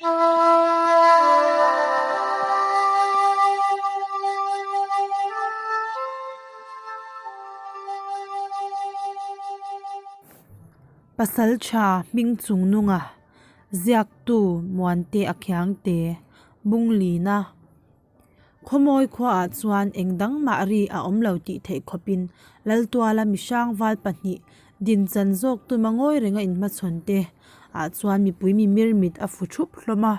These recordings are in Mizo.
Pasaltha hming chung nunga ziaktu Muante a khiangte Bunglina Khawmawi khuaah chuan eng dang mah ri a awm lo tih theih khawpin Laltuala mihrang val pahnih dinchan zawk tuma ngawi renga inhmachhawn te ah chuan mipui mimir mit a fu thup hlawm a.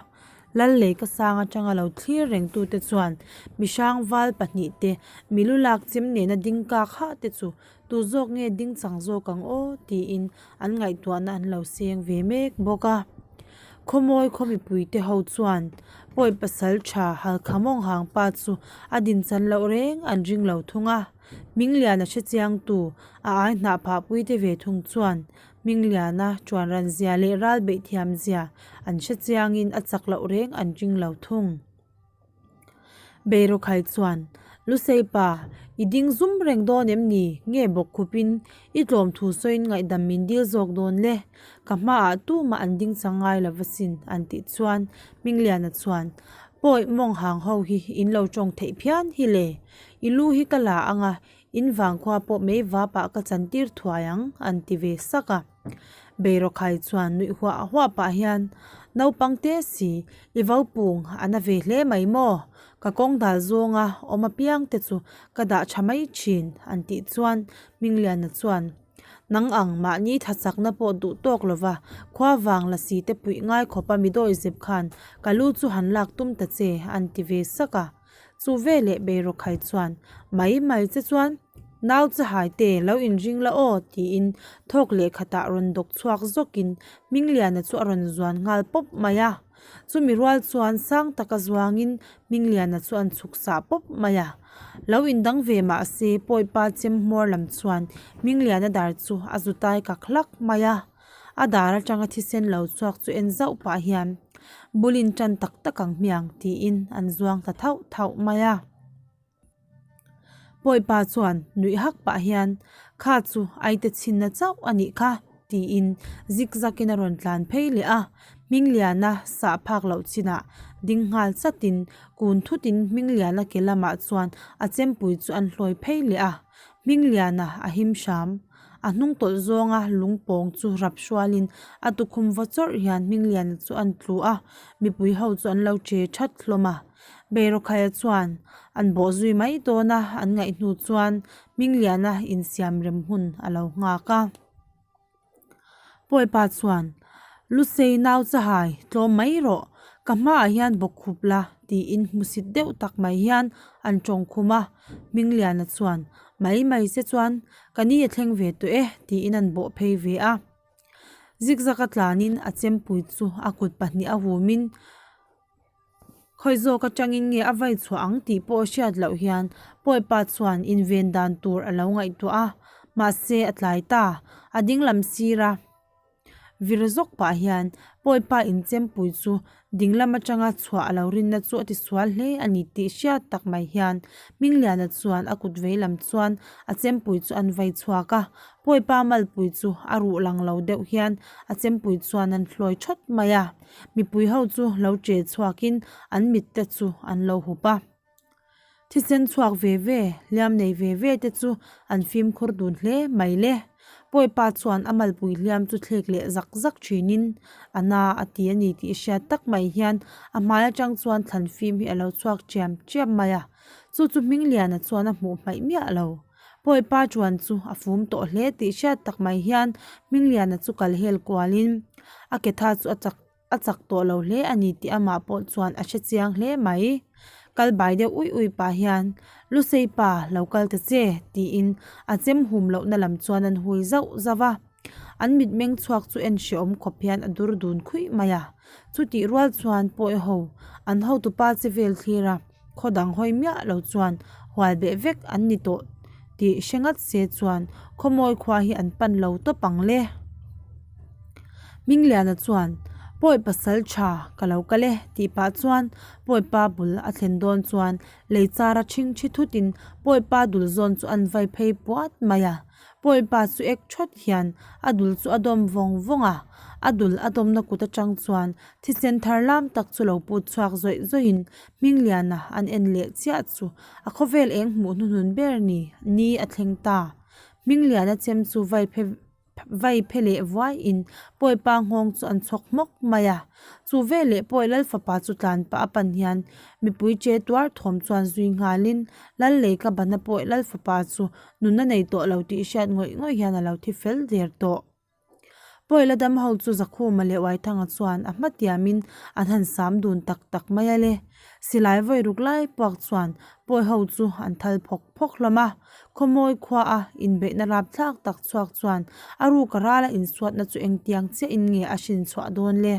Lal lei ka sang atanga lo thlir reng tute chuan mihrang val pahnih te milu lak chem nena ding kak hah te chu tu zawk nge ding chang zawk ang aw tiin an ngaihtuahna an lo seng ve mek bawk a. Khawmawi khaw mipui te ho chuan pawi pasal tha halkha mawng hang pa chu a din chan loh reng an ring lo thung a. Hmingliana hre chiang tu a ai hnah phah pui te ve thung chuan Hmingliana chuan ran zia leh ral beih thiam zia an hre chiang in a chak loh reng an ring lo thung. Beirawkhai chuan, Lusei pa, i ding zum reng dawn em ni? Nge bawk khupin i tlawm thu sawiin ngaihdam min dil zawk dawn le? Ka hmaah tumah an ding chang ngai lo va sin, an tih chuan Hmingliana chuan, Pawi mawng hang ho hi in lo tawng theih phian hi le? I lu hi ka la ang a, in vangkhua pawh mei vapah ka chantir thuai ang, an ti ve sak a. Beirawkhai chuan nuih huah huah pah hian, Naupang te si, i vo pung a na ve hle mai maw? Ka kawng dal zawnga awm apiang te chu ka dah tha mai thin, an tih chuan Hmingliana chuan, Nang ang mahni thachakna pawh duh tawk lova khua vang la si te puih ngai khawpa mi dawi zep khan ka lu chu han lak tum ta che, an ti ve sak a. Chu veleh Beirawkhai chuan, Mai mai che chuan nau che hai te lo inring la aw tiin thawk leh khatah rawn dawk chhuak zawkin Hmingliana chu a rawn zuan nghal pawp mai a. Chumi rual chuan sang taka zuangin Hmingliana chu an chhuk sah pawp mai a. Lo indang ve mah se Pawipa chem hmawr lam chuan Hmingliana dar chu a zu tai kak hlak mai a. A dar atanga thisen lo chhuak chu en zauh pah hian bulin tan tak tak ang hmiang tiin an zuang ta thauh thauh mai a. Pawipa chuan nuih hak pah hian kha chu aite chhinna chauh a nih kha tiin zik zakin a rawn tlan phei leh a. Hmingliana sah phak loh chinah ding nghal chatin kun thutin Hmingliana ke lamah chuan a chempui chu an hlawi phei leh a. Hmingliana a him hram. A hnung tawlh zawnga lung pawng chu rap hrualin a tukhum vaw chawrh hian Hmingliana chu an tlu a, mipui ho chu an lo che that hlawm a. Beirawkhaia chuan an bawh zui mai dawn a, an ngaih hnu chuan Hmingliana insiam rem hun a lo nghak a. Pawipa chuan, Lusei nau chahai, tlawm mai rawh, ka hmaah hian bawk khup la, tiin hmusit deuh tak mai hian an tawng khum a. Hmingliana chuan, Mai mai che chuan ka ni a thleng ve tawh e tiin an bawh phei ve a. Zigzag a tlanin a chempui chu a kut pahnih a humin khawi zawk atangin nge a vai chhuah ang tih pawh a hriat loh hian Pawipa chuan inven dan tur a lo ngaihtuah a, mahse a tlai ta, a dinglam sir a. Vir zawk pah hian Pawipa inchempui chu dinglam atanga chhuah a lo rinna chu a tisual hle a ni tih hriat tak mai hian Hmingliana chuan a kut vei lam chuan a chempui chu an vai chhuak a, Pawipa malpui chu a ruh lang lo deuh hian a chempui chuan an hlawi thawt mai a, mipui ho chu lo che chhuakin an mit te chu an lo hup a. Thisen chhuak ve ve, hliam nei ve ve te chu an fimkhur dun hle mai le. Pawipa chuan a malpui hliam chu thlek leh zak zak thinin a na a ti a ni tih hriat tak mai hian a hmai atang chuan thlan fim hi a lo chhuak chiam chiam mai a. Chu chu Hmingliana chuan a hmuh hmaih miah lo. Pawipa chuan chu a fum tawh hle tih hriat tak mai hian Hmingliana chu kal hel kualin a ke tha chu a chak A chak tawh lo hle a ni tih amah pawh chuan a hre chiang hle mai. Kal bai deuh uih uih pah hian, Lusei pa, lo kal ta che, tiin a chem hum lohna lam chuan an hui zauh zauh a. An mitmeng chhuak chu en hrehawm khawp hian a dur dun khuih mai a. Chutih rual chuan pawi ho, an hotupa che vel thlir a, khaw dang hawi miah lo chuan hual beh vek an ni tawh tih hre ngat se chuan khawmawi khua hi an pan lo tawp ang le. Hmingliana chuan Pawi pasal tha ka lo kal e tih pah chuan Pawipa bul a thlen dawn chuan lei chara ṭhing ṭhi thutin Pawipa dul zawn chu an vai phei puat mai a. Pawipa chu ek thawt hian a dul chu a dawm vawng vawng a, a dul a dawmna kut atang chuan thisen thar lam tak chu lo put chhuak zawih zawihin Hmingliana an en leh chiah chu a khawvel eng hmuh hnuhnun ber ni ni a thleng ta. Hmingliana chem chu vai phe vai phe leh vuaiin Pawipa nghawng chu an chhawk hmawk mai a. Chu veleh Pawi Lal fapa chu tlan pah a pan hian mipui che tuar thawm chuan zui nghalin Lal lei ka bana Pawi Lal fapa chu nunna nei tawh lo tih hriat ngawih ngawih hian a lo thi fel der tawh. Pawi la dam ho chu Zakhuma leh Uaithanga chuan a hma tiamin an han sam dun tak tak mai a le. Silai vawi ruk lai puak chuan Pawi ho chu an thal phawk phawk hlawm a. Khawmawi khua a inbeihna rapthlak tak chhuak chuan a ruka rala insuatna chu engtiang chiahin nge a hrin chhuah dawn le?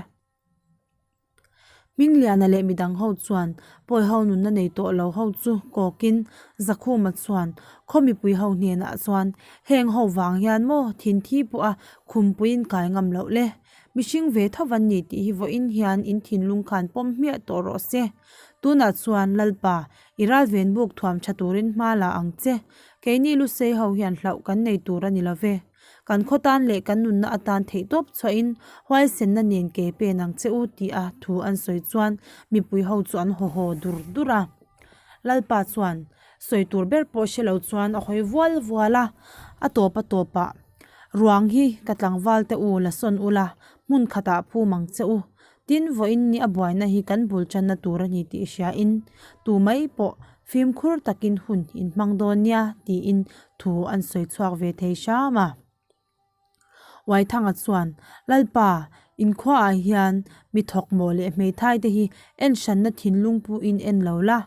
Hmingliana leh midang ho chuan pawi ho nunna nei tawh lo ho chu kawkin Zakhuma chuan khaw mipui ho hnenah chuan heng ho vang hian maw thinthi pawha khumpuiin kai ngam loh le? Mihring ve tho van ni tih hi vawiin hian in thinlung khan pawm hmiah tawh rawh se. Tunah chuan Lalpa I ralven buk thuam tha turin hma la ang che. Keini Lusei ho hian hlauh kan nei tur a ni lo ve. Kan khaw tan leh kan nunna atan theihtawp chhuahin huaisenna nen ke pen ang che u tih a thu an sawi chuan mipui ho chu an haw haw dur dur a. Lalpa chuan sawi tur ber pawh hre lo chuan a hawi vual vual a, a tawp a tawpah ruang hi ka tlangval te u la sawn ula hmun khatah phum ang che u Tin, vawiin ni a buaina hi kan bul tanna tur a ni tih hriain tu mai pawh fimkhur takin hun in hmang dawn nia tiin thu an sawi chhuak ve thei hram a. Uaithanga chuan, Lalpa, inkhuaah hian mi thawk maw leh hmeithai te hi en hranna thinlung puhin en lo la,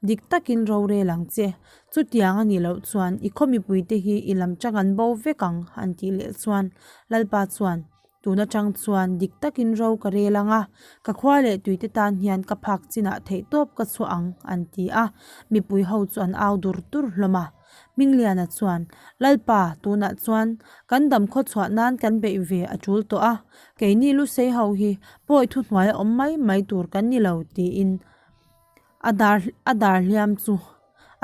dik takin rorel ang che. Chutiang a nih loh chuan i khaw mipuite hi i lam chang an bo vek ang an tih leh chuan Lalpa chuan, Tun atang chuan dik takin ro ka rel ang a, ka khua leh tuite tan hian ka phak chinah theihtawp ka chhuah ang, an ti a. Mipui ho chu an au dur dur hlawm a. Hmingliana chuan, Lalpa, tunah chuan kan dam khaw chhuah nan kan beih ve a tul tawh a, keini Lusei ho hi pawi thuhnuai a awm mai mai tur kan ni lo, tiin A dar a dar hliam chu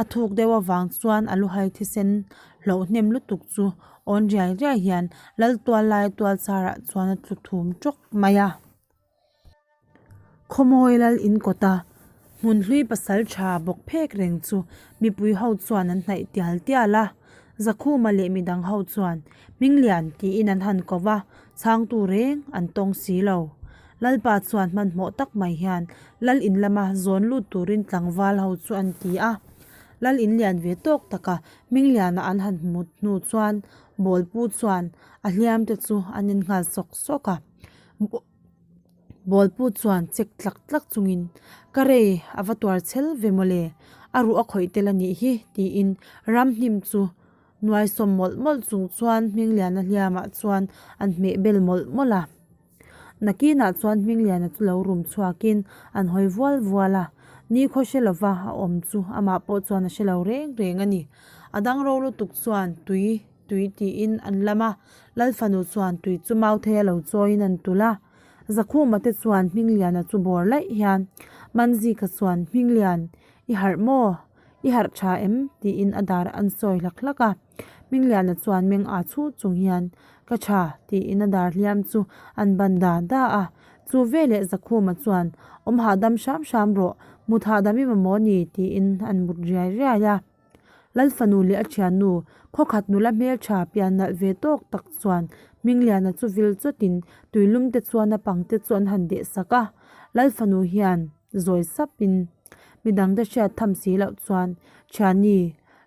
a thuk deuh avang chuan a luhai thisen hlauh hnem lutuk chu awn riai riai hian lal tual lai tual charah chuan a tlu thum tawk mai a. Khawmawi lal in kawt a hmun hlui pasal tha bawk phek reng chu mipui ho chuan an hnaih tial tial a, Zakhuma leh midang ho chuan Hminglian tiin an han ko va, chhangtu reng an tawng si lo. Lalpa chuan hmanhmawh tak mai hian Lal in lama zawn lut turin tlangval ho chu an ti a. Lal in lian ve tawk taka Hmingliana an han hmu hnu chuan Bawlpu chuan a hliam te chu an en nghal sawk sawk a. Bawlpu chuan chek tlak tlak chungin, Ka rei, a va tuar chhel ve mawle, a ruh a khawih tel a nih hi, tiin ramhnim chu nuai sawm mawlh mawlh chung chuan Hmingliana hliamah chuan an hmeh bel mawlh mawlh a. Nakinah chuan Hmingliana chu lo rum chhuakin an hawi vual vual a, nikhaw hre lova a awm chu amah pawh chuan a hre lo reng reng a ni. A dang ro lutuk chuan tui tui tiin an lam a, Lal fanu chuan tui chu Mautheia lo chawiin an tulh a. Zakhuma te chuan Hmingliana chu bawr laih hian Manzika chuan Hminglian, i harh maw? I harh tha em? tiin a dar an sawi hlak hlak a. Hmingliana chuan meng aa chhut chung hian, Ka tha, tiin a dar hliam chu an ban da da a. Chu veleh Zakhuma chuan, Awm hahdam hram hram rawh, mut hahdam i mamawh ni, tiin an mut riai riai a. Lal fanu leh a thiannu, khawkhat nula hmeltha pian nalh ve tawk tak chuan Hmingliana chu vil chawtin tuilum te chuan a pang te chu an han deh sak a. Lal fanu hian zawi sapin midangte hriat tham si loh chuan, Thiani,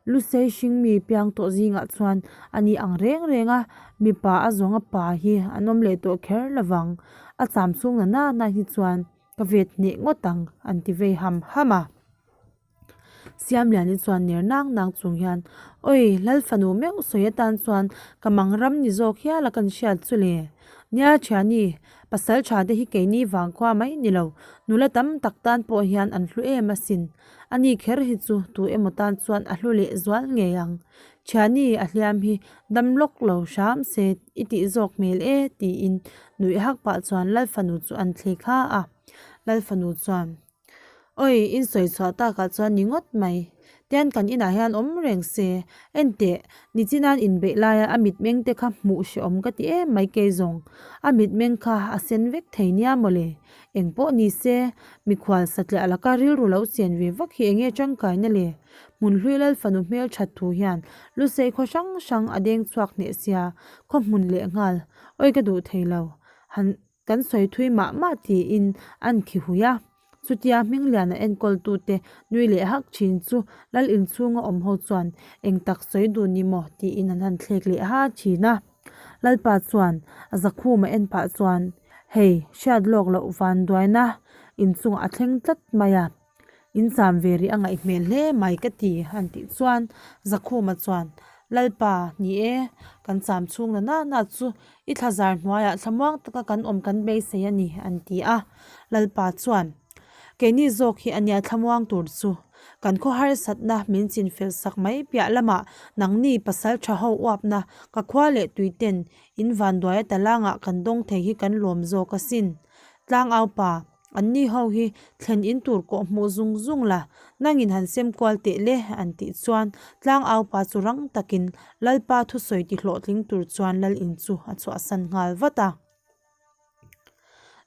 Lusei hringmi piang tawh zingah chuan a ni ang reng reng a, mipa a zawnga pa hi an awm leh tawh kher lovang. A cham chhung na na na hi chuan ka vet hneh ngawt ang, an ti vei ham ham a. Siamliani chuan ner nang nang chung hian, Awi, Lal fanu meuh sawi atan chuan ka mang ram ni zawk hial a kan hriat chu le. Nia thiani, pasal tha te hi keini vang khua mai ni lo, nula tam tak tan pawh hian an hlu em asin. Ani kher hi chu tu emaw tan chuan a hlu leh zual ngei ang. Thiani, a hliam hi dam lawk lo hram se i tih zawk hmel e, tiin nuih hak pah chuan Lal fanu chu an thlek ha a. Lal fanu chuan. Oi, in sawi chhuah takah chuan ni ngawt mai. Tian kan inah hian awm reng se. Enteh, nichina'n inbeih laia a mitmeng te kha hmuh hrehawm ka ti em mai kei zawng. A mitmeng kha a sen vek thei nia mawle. Eng pawh ni se, mikhual satliah laka rilru lo chen ve vak hi enge tangkaina le? Hmunhlui Lalfanu hmel that thu hian Lusei khaw hrang hrang a deng chhuak hneh sia, khaw hmun leh nghal awi ka duh thei lo. Han kan sawi thui mah mah tiin an khi hui a. Chutia Hmingliana enkawltute nui leh hak thin chu Lal inchhunga awm ho chuan eng tak sawi duh ni maw tiin an han thlek leh ha thin a. Lalpa chuan a zakhuma en pah chuan, Hei, hriat lawk loh vanduaina inchungah a thleng tlat mai a, in cham ve rih a ngaih hmel hle mai ka ti han tih chuan Zakhuma chuan, Lalpa, ni e, kan cham chhung na na na chu i thlazar hnuaiah thlamuang taka kan awm kan beisei a ni an ti a. Lalpa chuan, Keini zawk hi a nia thlamuang tur chu. Kan khaw harsatna min chinfel sak mai piah lamah nangni pasal tha ho uapna ka khua leh tuiten in vanduaia talangah kan dawng thei hi kan lawm zawk asin. Tlangau pa, anni ho hi thlen in tur kawh hmuh zung zung la, nangin han sem kual teh le an tih chuan tlangau pa chu rang takin Lalpa thusawi ti hlawhtling tur chuan lal in chu a chhuahsan nghal vat a.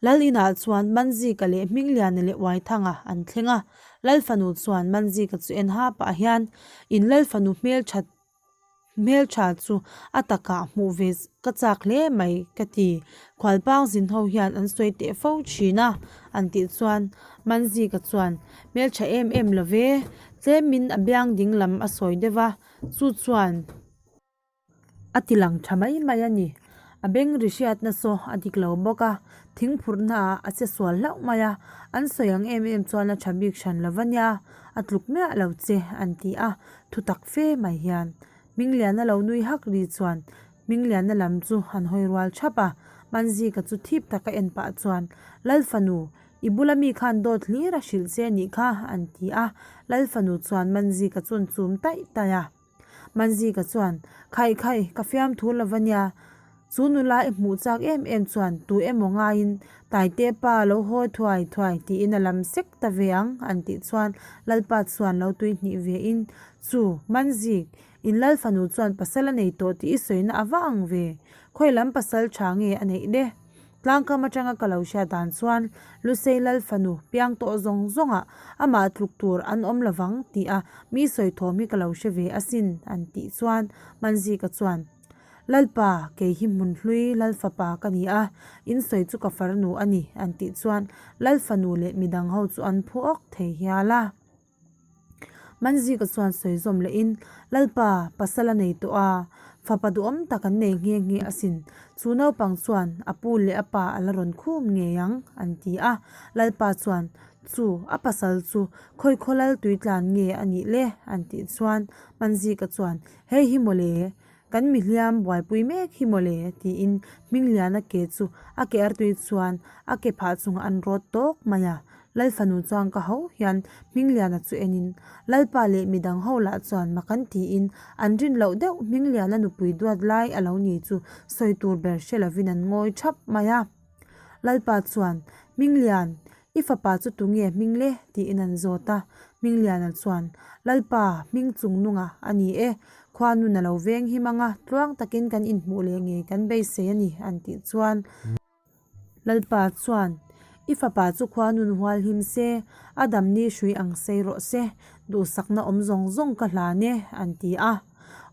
Lal inah chuan Manzika leh Hmingliana leh Uaithanga an thleng a, Lal fanu chuan Manzika chu en ha pah hian in Lal fanu hmeltha hmeltha chu a takah hmuh ve ka chak hle mai ka ti, khualpang zin ho hian an sawi teh fo thin a an tih chuan Manzika chuan hmeltha em em lo ve, tlemin a biang ding lam a sawi deuh a, chu chuan. A ti lang tha mai mai a ni. A beng ri hriatna saw a dik lo bawk a, thing phurhna ah a che sual hlauh mai a, an sawi ang em em chuan a tha bik hran lo va nia, a tluk miah lo che an ti a, thu tak fe mai hian Hmingliana lo nui hak ri chuan Hmingliana lam chu han hawi rual thap a, Manzika chu thip taka en pah chuan Lalfanu, i bula mi khan dawt hlir a hrilh che nih kha an ti a, Lalfanu chuan Manzika chu an chum taih taih a. Manzika chuan, Khaih khaih, ka fiamthu lo va nia. Chu nula i hmuh chak em em chuan tu emaw ngaiin Taite pa lo haw thuai thuai tiin a lam sek ta ve ang an tih chuan Lalpa chuan lo tui hnih ve in, Chu, Manzik, in Lal fanu chuan pasal a nei tawh tih i sawina a va ang ve. Khawi lam pasal tha nge a neih le? Tlangkam atanga ka lo hriat dan chuan Lusei Lal fanu piang tawh zawng zawngah amah tluk tur an awm lovang tih a mi sawi thawm hi ka lo hre ve asin an tih chuan Manzika chuan Lalpa kei hi Hmunhlui Lal fapa ka ni a, in sawi chu ka farnu a ni an tih chuan Lal fanu leh midang ho chu an phu awk thei hial a. Manzika chuan sawi zawm lehin, Lalpa, pasal a nei tawh a, fapa duhawm tak an nei nghe nghe asin. Chu naupang chuan a pu leh a pa a la rawn khum ngei ang, an ti a. Lalpa chuan, Chu, a pasal chu khawi khaw lal tui tlan nge a nih le? an tih chuan Manzika chuan, Hei hi mawle, Kan mi hliam buaipui mek hi mawle tiin Hmingliana ke chu a ke artui chuan a ke phah chungah an rawt tawk mai a. Lalfanu chuan ka ho hian Hmingliana chu enin Lalpa leh midang ho lah chuan mak an tiin an rin loh deuh Hmingliana nupui duat lai a lo ni chu sawi tur ber hre lovin an ngawi thap mai a. Lalpa chuan Hminglian I fapa chu tunge hming le? tiin an zawt a. Hmingliana chuan, Lalpa, hming chung nunga a ni e. Khua nun a lo veng him ang a, tluang takin kan inhmuh leh ngei kan beisei a ni, an tih chuan. Lalpa chuan, I fapa chu khua nun hual him se, a damni hrui ang sei rawh se, duhsakna awm zawng zawng ka hlan e, an ti a.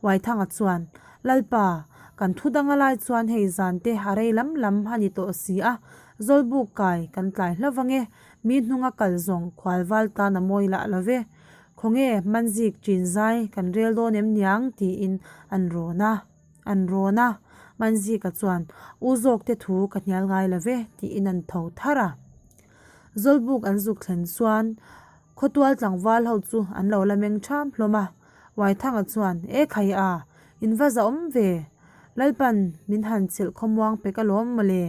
Waithanga chuan, Lalpa, kan thu danga lai chuan hei zan te a rei lam lam a ni tawh si a, Zawlbuk kai kan tlai hlauh ang e, mi hnunga kal zawng khualval tan a mawi lah lo ve. Khawnge Manzik ṭin zai kan rel dawn em niang tiin an rawn a, an rawn a. Manzika chuan, U zawkte thu ka hnial ngai lo ve tiin an tho thar a. Zawlbuk an zuk thlen chuan khawtual tlangval ho chu an lo la meng ṭham hlawm a. Waithanga chuan, E khai a, in va zahawm ve. Lalpan min han chilh khawmuang pek alawm mawle,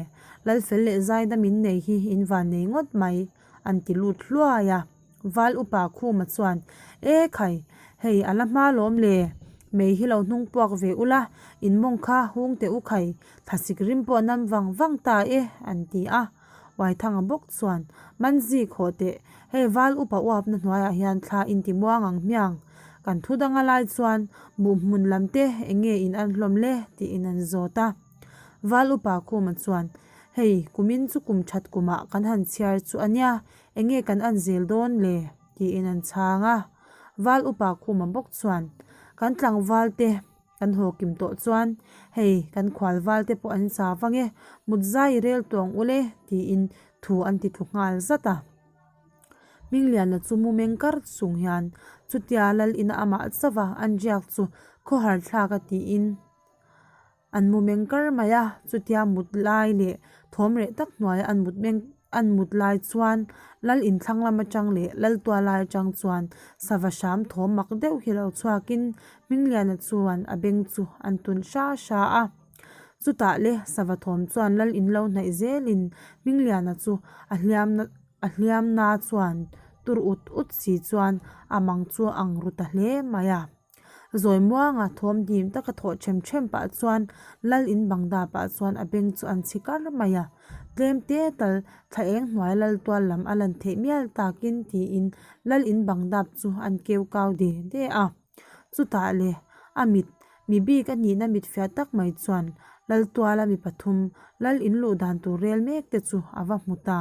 Lalfel leh Zaida min nei hi in van nei ngawt mai, an ti lut hluai a. Val upa Khuma chuan, E khai, hei a la hma lawm le, mei hi lo hnung puak ve ula, in mawng kha hung teh u khai, thlasik rim pawh nam vang vang ta e, an ti a. Waithanga bawk chuan, Manzi khawh teh, hei val upa uapna hnuaiah hian thla in ti muang ang hmiang. Kan thu danga lai chuan buh hmun lam te eng nge in an hlawm le? tiin an zawt a. Val upa Khuma chuan, Hei, kumin chu kum that kumah kan han chhiar chu a nia, eng nge kan an zel dawn le? tiin an chhang a. Val upa Khuma bawk chuan, Kan tlangval te kan haw kim tawh chuan, hei, kan khual val te pawh an sa vang e, mut zai i rel tawng ule, tiin thu an ti thlu nghal zat a. Hmingliana chu mu meng kar chung hian chutia lal ina amah chauha an riak chu khawhar thlak a tiin an mu meng kar mai a, chutia mut lai leh thawm reh tak hnuaia an mut meng an mut lai chuan lal inthlang lam atang leh lal tual lai atang chuan sava hram thawm mak deuh hi lo chhuakin Hmingliana chuan a beng chu an tun hra hra a. Chutah le sava thawm chuan lal in lo hnaih zelin Hmingliana chu a hliam a hliam na chuan tur ut ut si chuan a mang chu a ang ru ta hle mai a. Zawi muanga thawm dim taka thawh them them pah chuan lal in bang dapah chuan a beng chu an chhi kar mai a. Tlem te tal thla eng hnuai lal tual lam a lan theih mial takin tiin lal in bang dap chu an keu kau de de a. Chutah le a mit, mi bik a nihna mit fiah tak mai chuan Laltuala mi pathum lal in luh dan tur rel mek te chu a va hmu ta.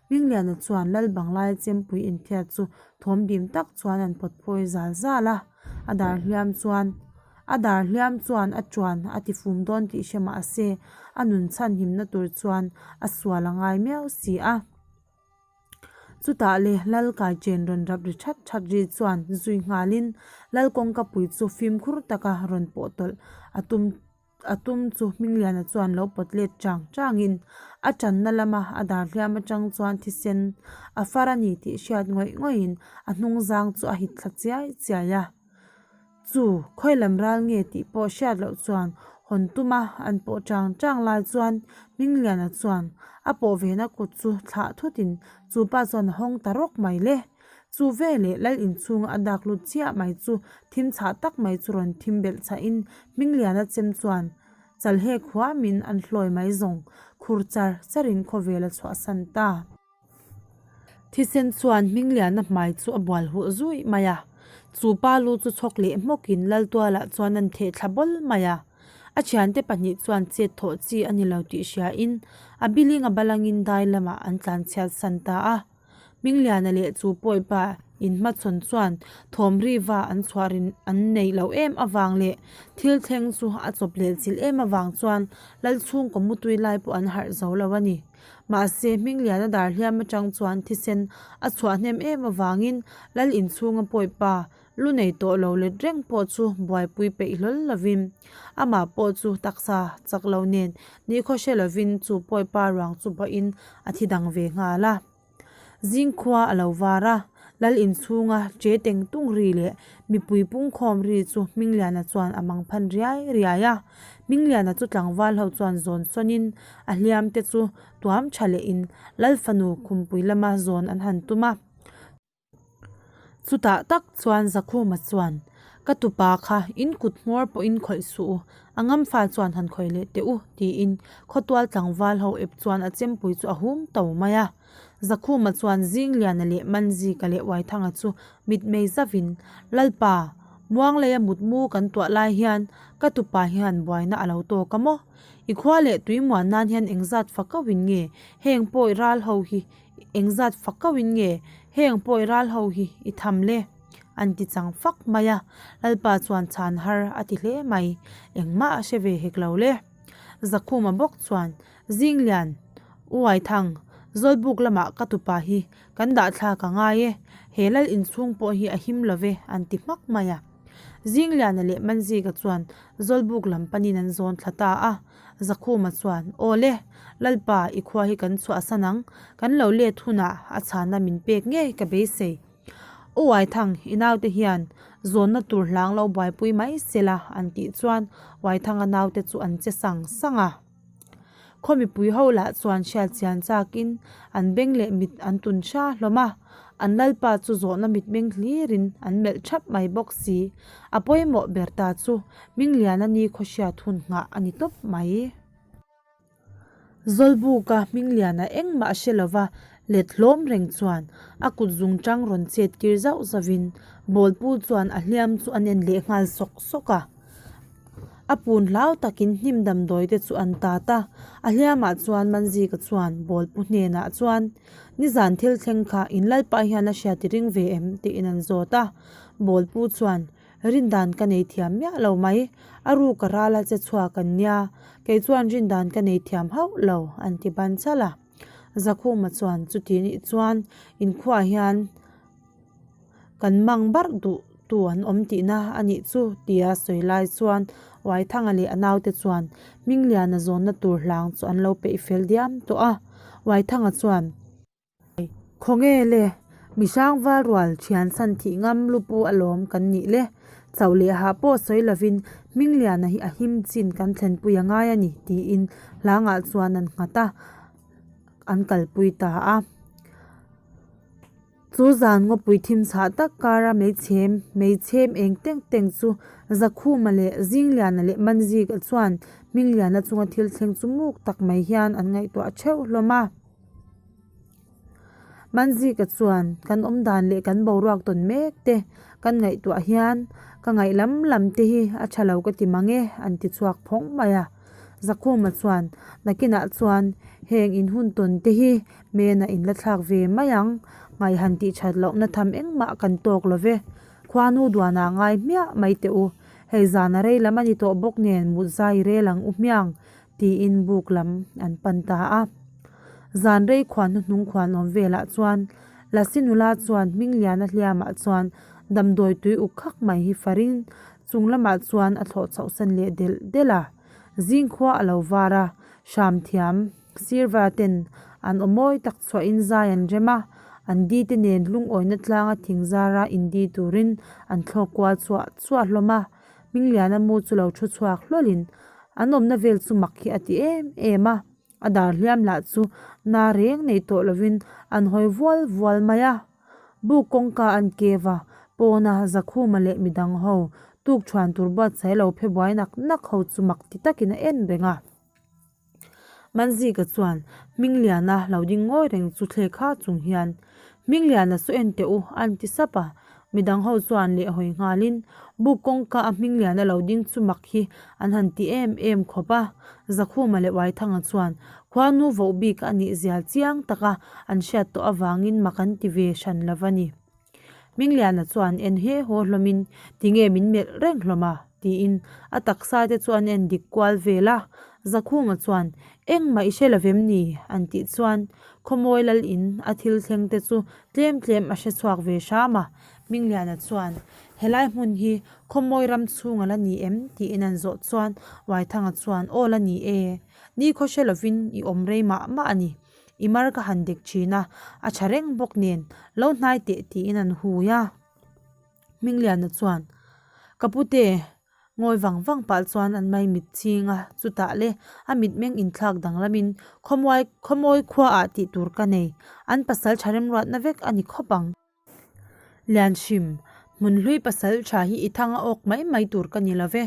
Hmingliana chuan lal banglaia chempui inthiat chu thawm dim tak chuan an pawt phawi zal zal a, a dar hliam chuan a dar hliam chuan a tuan a ti fum dawn tih hre mah se a nun chhan himna tur chuan a sual a ngai miau si a. Chutah le Lal kai chen rawn rap ri that that ri chuan zui nghalin Lal kawngka pui chu fimkhur taka rawn pawh tawlh a tum a tum chu Hmingliana chuan lo pawt let chang changin a tanna lama a dar hliam atang chuan thisen a far a ni tih hriat ngawih ngawihin a hnung zang chu a hit thla chiai chiai a. Chu khawi lam ral nge tih pawh hriat loh chuan hawn tuma an pawh chang chang lai chuan Hmingliana chuan a pawh vena kut chu thlah thutin chu pa chuan a hawng ta rawk mai le. Chu veleh lal inchhunga a dak lut chiah mai chu thim chhah tak mai chu rawn thim belh chhahin Hmingliana chem chuan chalhek huamin an hlawi mai zawng khur char charin khawvel a chhuahsan ta. Thisen chuan Hmingliana hmai chu a bual huh zuih mai a, chu pa lu chu chhawk leh hmawkin Laltualah chuan an theh thla bawl mai a. A thiante pahnih chuan chet thawh chi a ni lo tih hriain a biling a balangin dai lamah an tlanchhiat san ta a. Hmingliana leh chu pawipa inhmachhawn chuan thawm riva an chhuah rin an neih loh em avang leh thil thleng chu a chawp leh chilh em avang chuan Lalchhungkaw mutui lai pawh an harh zo lo a ni. Mahse, Hmingliana dar hliam atang chuan thisen a chhuah hnem em avangin Lal inchhunga pawipa lu nei tawh lo let reng pawh chu buaipui peih hlawl lovin amah pawh chu taksa chak lo nen nikhaw hre lovin chu pawipa ruang chu bawhin a thi dang ve nghal a. Zingkhua a lo var a, Lal inchhunga che teng tung ri leh mipui pungkhawm ri chu Hmingliana chuan a mang phan riai riai a. Hmingliana chu tlangval ho chuan zawn sawnin a hliam te chu tuam tha lehin Lal fanu khumpui lama zawn an han tum a. Chutah tak chuan Zakhuma chuan, Ka tupa kha in kut hmawr pawhin khawih suh u, a ngamfa chuan han khawih leh teh u, tiin khawtual tlangval ho ep chuan a chempui chu a hum to mai a. Zakhuma chuan Zingliana leh Manzika leh Uaithanga chu mitmei zavin, Lalpa, Muangleia mutmu kan tuah lai hian ka tupa hian buaina a lo tawk a maw? I khua leh tuimuan nan hian engzat fakauhin nge heng pawi ral ho hi Engzat fak kauhin nge heng pawi ral ho hi i tham le? An ti chang fak mai a, Lalpa chuan chhan har a ti hle mai, engmah a hre ve hek lo le. Zakhuma bawk chuan, Zinglian, Uaithang, Zawlbuk lamah ka tupa hi kan dah thlak a ngai e, he lal inchhung pawh hi a him lo ve an ti hmak mai a. Zingliana leh Manzika chuan Zawlbuk lam panin an zawn thla ta a. Zakhuma chuan, Aw le, Lalpa, i khua hi kan chhuahsan ang, kan lo let hunah a chhana min pek ngei ka beisei. U Waithang, i naute hian zawnna tur hlang lo buaipui mai se la, an tih chuan Waithanga naute chu an che sang sang a. Khaw mipui ho lah chuan hriat chian chakin an beng leh mit an tun hra hlawm a, an lalpa chu zawhna mitmeng hlirin an melh thap mai bawk si. A pawimawh ber ta chu Hmingliana ni khawhriat hun nghah a ni tawp mai. Zawlbuka Hmingliana engmah a hre lova. Let hlawm reng chuan a kut zungṭang rawn chet kir zauh zauhin bawlpu chuan a hliam chu an en leh nghal sawk sawk a. A pun hlau takin hnim damdawi te chu an tat a, a hliamah chuan Manzika chuan bawlpu hnenah chuan, Nizan thil thleng kha in lalpa hian a hriat i ring ve em? tiin an zawt a. Bawlpu chuan, Rindan ka nei thiam miah lo mai, a ruk a ral a che chhuak an nia, kei chuan rindan ka nei thiam hauh lo, an ti ban chalh a. Zakhuma chuan chuti nih chuan inkhuaah hian kan mang barh duh tu an awm tihna a nih chu tia sawi lai chuan Uaithanga leh a naute chuan Hmingliana zawnna tur hlang chu an lo peih fel diam tawh a. Uaithanga chuan. Khawnge le, mihrang val rual thian chhan thih ngam lupu alawm kan nih le, chauh leh hah pawh sawi lovin Hmingliana hi a him chin kan thlenpui a ngai a ni tiin hlangah chuan an nghat a, an kalpui ta a. Chu zan ngawpui thim chhah tak kara meichhem meichhem eng teng teng chu Zakhuma leh Zingliana leh Manzika chuan Hmingliana chunga thil thleng chu muk tak mai hian an ngaihtuah theuh hlawm a. Manzika chuan kan awm dan leh kan boruak tawn mek te kan ngaihtuah hian ka ngaih lam lam te hi a tha lo ka ti mang e an ti chhuak phawng mai a. Zakhuma chuan nakinah chuan heng in hun tawn te hi Mena in la thlak ve mai ang, ngaih han tih that lohna tham engmah kan tawk lo ve. Khuanu duanah ngai hmiah mai teh u, hei zan a rei lam a ni tawh bawk nen mut zai rel ang u hmiang, tiin buk lam an pan ta a. Zan rei khuan hnuhnung khuan awm velah chuan Lasi nula chuan Hmingliana hliamah chuan damdawi tui uk khak mai hi farin chung lamah chuan a thlawh chhohsan leh delh delh a. Zingkhua a lo var a, hram thiam. Sirva ten an aw mawi tak chhuahin zai an rem a, an di te nen lungawina tlanga thing zara indi turin an thlawk kual chhuah chhuah hlawm a. Hmingliana mu chu lo thu chhuak hlawlin an awmna vel chu mak hi a ti em em a, a dar hliam lah chu na reng nei tawh lovin an hawi vual vual mai a. Buk kawngka an kev a, pawna Zakhuma leh midang ho tuk thuan tur buatsaih lo phe buai nak nak ho chu mak ti takin a en reng a. Manzika chuan Hmingliana lo ding ngawi reng chu thlek ha chung hian, Hmingliana saw en teh u, a inti sap a. Midang ho chuan leh hawi nghalin buk kawngka a Hmingliana lo ding chu mak hi an han ti em em khawp a. Zakhuma leh Uaithanga chuan khuanu voh bik a nih zia chiang taka an hriat tawh avangin mak an ti ve hran lo va ni. Hmingliana chuan en he haw hlawmin tinge min melh reng hlawm a? tiin a taksa te chu an en dik kual vel a. Zakhuma chuan engmah i hre lovem ni? an tih chuan Khawmawi lal in a thil thleng te chu tlem tlem a hre chhuak ve hram a. Hmingliana chuan helai hmun hi Khawmawi ram chhung a la ni em? tiin an zawh chuan Uaithanga chuan aw la ni e, nikhaw hre lovin i awm rei mah mah a ni. I mar ka han dek thin a, a tha reng bawk nen, lo hnai teh tiin an hui a. Hmingliana chuan, Ka pute, ngawi vang vang pah chuan an mai mit ching a, chutah le a mitmeng inthlak danglamin khawmuai khawmawi khuaah tih tur ka nei, an pasal tha remruatna vek a ni khawp ang. Lianhrim, Hmunhlui pasal tha hi i thang a awk mai mai tur ka ni lo ve,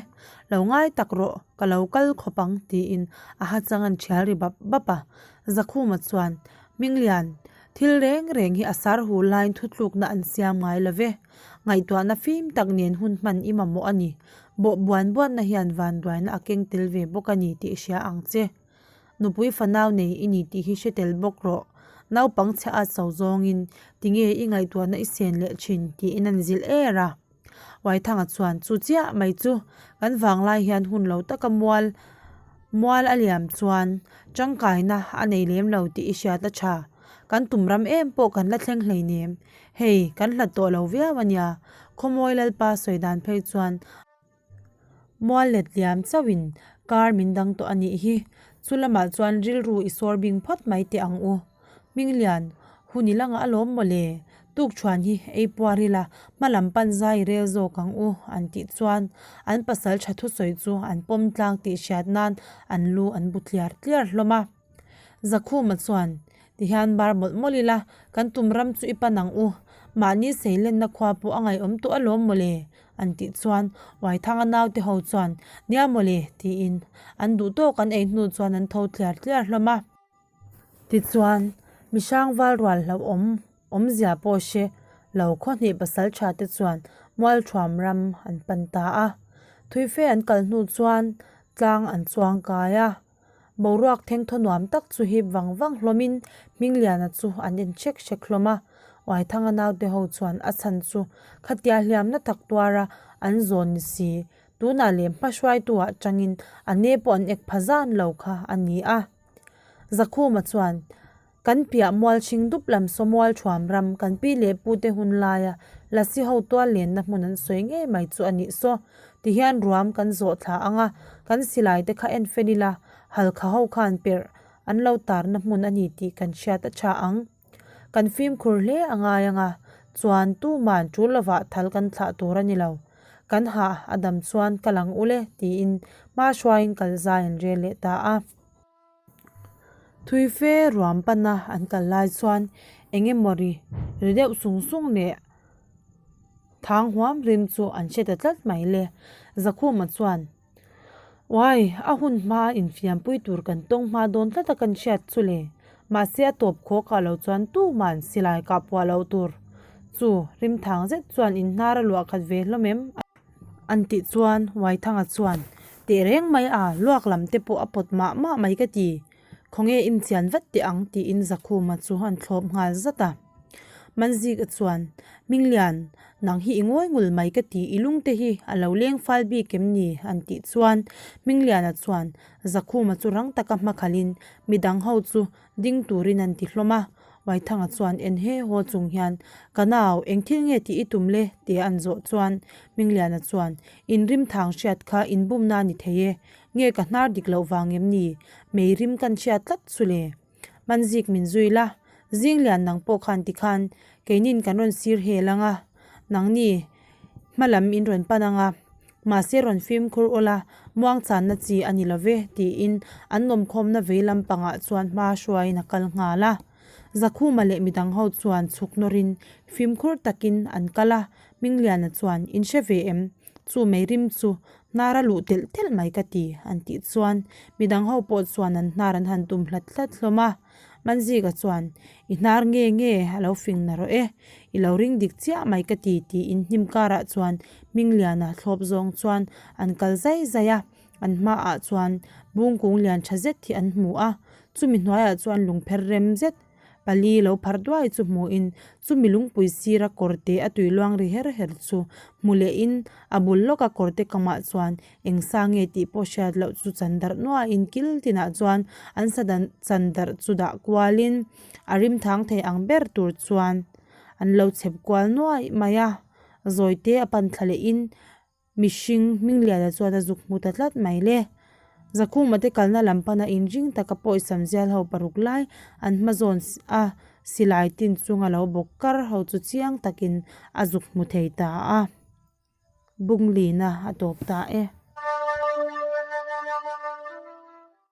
lo ngai tak rawh, ka lo kal khawp ang tiin a ha chang an thial ri bap bap a. Zakhuma chuan, Hminglian, thil reng reng hi a sar hu laiin thutlukna an siam ngai lo ve, ngaihtuahna fim tak nen hun hman i mamawh a ni, bawh buan buanna hian vanduaina a keng tel ve bawk a ni tih hria ang che. Nupui fanau nei i ni tih hi hre tel bawk rawh. Naupang chhe at so zawngin tinge i ngaihtuahna i sen leh thin tiin an zilh er a. Uaithanga chuan chu chiah mai chu kan vanglai hian hun lo taka mual mual a liam chuan tangkaina a nei lem lo tih i hriat a tha. Kan tum ram em pawh kan la thleng hleinem. Hei kan hlat tawh lo viau a nia. Khawmawi Lalpa sawi dan phei chuan Mual let liam chauhin kar min dang tawh a nih hi. Chu lamah chuan rilru i sawr bing phawt mai teh ang u. Hminglian, hun i la ngah alawm maw le? Tukṭhuan hi ei puar ila hma lam pan zai rel zawk ang u an tih chuan an pasal ṭha thusawi chu an pawm tlang tih hriat nan an lu an bu tliar tliar hlawm a. Zakhuma chuan, Tihian bar mawlh mawlh ila, kan tum ram chu i pan ang u. Mahni seilenna khua pawh a ngaihawm tawh alawm mawle, an tih chuan Uaithanga naute ho chuan, Nia mawle, tiin an duh tawk an ei hnu chuan an tho tliar tliar hlawm a. Tichuan, Mihrangval rual hlauhawm awmzia pawh hre lo khaw hnih pasaltha te chuan Mualthuam ram an pan ta a. Thuife an kal hnu chuan tlang an chuang kai a. Boruak thengthaw nuam tak chu hip vang vang hlawmin Hmingliana chu an en hrek hrek hlawm a. Uaithanga naute ho chuan a chhan chu khatia hliamna tak tuara an zawn ni si Tunah leh hmahruaituah tangin a ne pawh an ek pha zan lo kha a ni a. Zakhuma chuan, Kan piah mual hring dup lam saw mual thuam ram kan pi leh pu te hun laia Lasi ho tual lenna hmun an sawi ngei mai chu a nih saw. Tihian ruam kan zawh thla ang a, kan silai te kha en fel ila, halkha ho khan perh an lo tarna hmun a ni tih kan hriat a tha ang. Kan fimkhur hle a ngai ang a, chuan tuman tul lovah thal kan thlah tur a ni lo. Kan hah a dam chuan ka lang ul e tiin hma hruaiin kal zai an rel leh ta a. Thuife ruam pana an kal lai chuan eng emaw ri ri deuh sung sung leh thang huam rim chu an hre ta tlat mai le. Zakhuma chuan. Uai, a hun hma infiampui tur kan tawng hma dawn tlat a kan hriat chu le. Mahse a tawp khaw kah lo chuan tuman silai kah puah loh tur chu rimthang zet chuan inhnar a luah khat ve hlawm em? An tih chuan Uaithanga chuan, Teh reng mai a, luak lam te pawh a pawt mah mah mai ka ti. Khawnge inchian vat teh ang tiin Zakhuma chu an thlawp nghal zat a. Manzika chuan, Minglian, nang hi i ngawi ngul mai ka ti, i lungte hi a lo leng fal bik em ni? an tih chuan Mingliana chuan Zakhuma chu rang taka hmakhalhin midang ho chu ding turin an ti hlawm a. Waithanga chuan en he haw chung hian, Ka nau, eng thil nge tih i tum le? tia an zawh chuan Mingliana chuan, In rimthang hriat kha inbumna a ni thei e, Nge ka hnar dik loh vang em ni? Mei rim kan hriat tlat chu le. Manzik min zui la, Zinglian nang pawh khan tikhan keinin kan rawn sir hel ang a, nangni hma lam in rawn pan ang a, mahse rawn fimkhur awl a, muangchanna chi a ni lo ve tiin an awmkhawmna vei lampangah chuan hma hruaiin a kal nghal a. Zakhuma leh midang ho chuan chhuk nawrin fimkhur takin an kal a, Mingliana chuan, In hre ve em? Chu mei rim chu hnar a luh telh telh mai ka ti, an tih chuan midang ho pawh chuan an hnar an han tum hlat hlat hlawm a. Manzika chuan, I hnar nge nge a lo fing na rawh e, i lo ring dik chiah mai ka ti tiin hnim karah chuan Hmingliana thlawp zawng chuan an kal zai zai a, an hmaah chuan bungkung lian tha zet hi an hmu a, chumi hnuaiah chuan lungpher rem zet Pali lo phar duai chu hmuhin chumi lungpui sira kawrte a tui luang ri her her chu hmu lehin a bul lawka kawrte kamah chuan eng sa nge tih pawh hriat loh chu chan darh nuaiin kil tinah chuan an sa dan chan darh chu dah kualin a rim thang thei ang ber tur chuan an lo chhep kual nuai mai a, zawite a pan thla lehin. Mihring Hmingliana chuan a zuk hmu ta tlat mai le. Zakhuma te kalna lam pana inring taka pawisam zial ho paruk lai an hma zawn a silai tin chunga lo bawk kar ho chu chiang takin a zuk hmu thei ta a. Bunglina a tawp ta e.